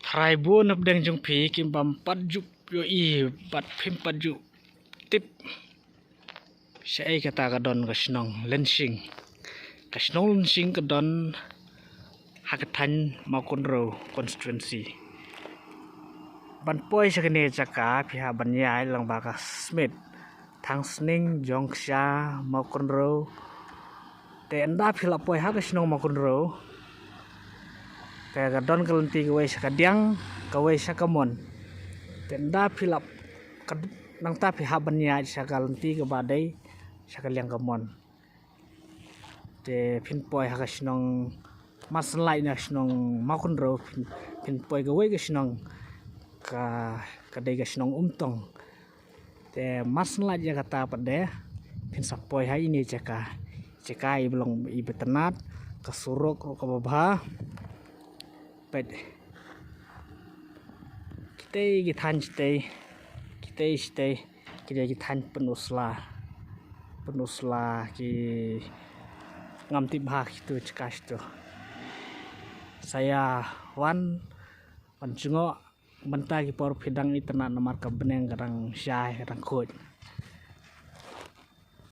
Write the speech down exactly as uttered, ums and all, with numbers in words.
Trai bun hapdeng jong phi kim bam pat ju ïohi bad phim pat ju tip shaei kata ka don ka shnong Lyngshing. Ka shnong Lyngshing ka don ha ka thaiñ Mawkynrew constituency. Ban poi sha kane jaka phi hap ban ïaid lang ba ka Smit, Thangsning, Jongksha, Mawkynrew. Te ynda phi la poi ha ka shnong Mawkynrew, te ka don ka lynti kawei sha ka diang, kawei sha ka mon. Te ynda phi la ka, nangta phi hap ban ïaid sha ka lynti kaba dei sha ka liang ka mon. Te phin poi ha ka shnong, mar shen lait na ka shnong Mawkynrew, phin, phin poi kawei ka shnong, ka, ka dei ka shnong Umtong. Te mar shen lait ïa kata pat de phin sa poi ha ine jaka. Jaka iba long iba tnat, ka surok ruh kaba bha. Peit. Kitei ki thaiñ shatei, kitei shatei, ki dei ki thaiñ Pynursla. Pynursla ki, ngam tip bha kitu jaka shitu. Sa ïa wan ban jngoh, mynta ki por phi dang itynnad namar ka bneng ka dang shai, ka dang khuid.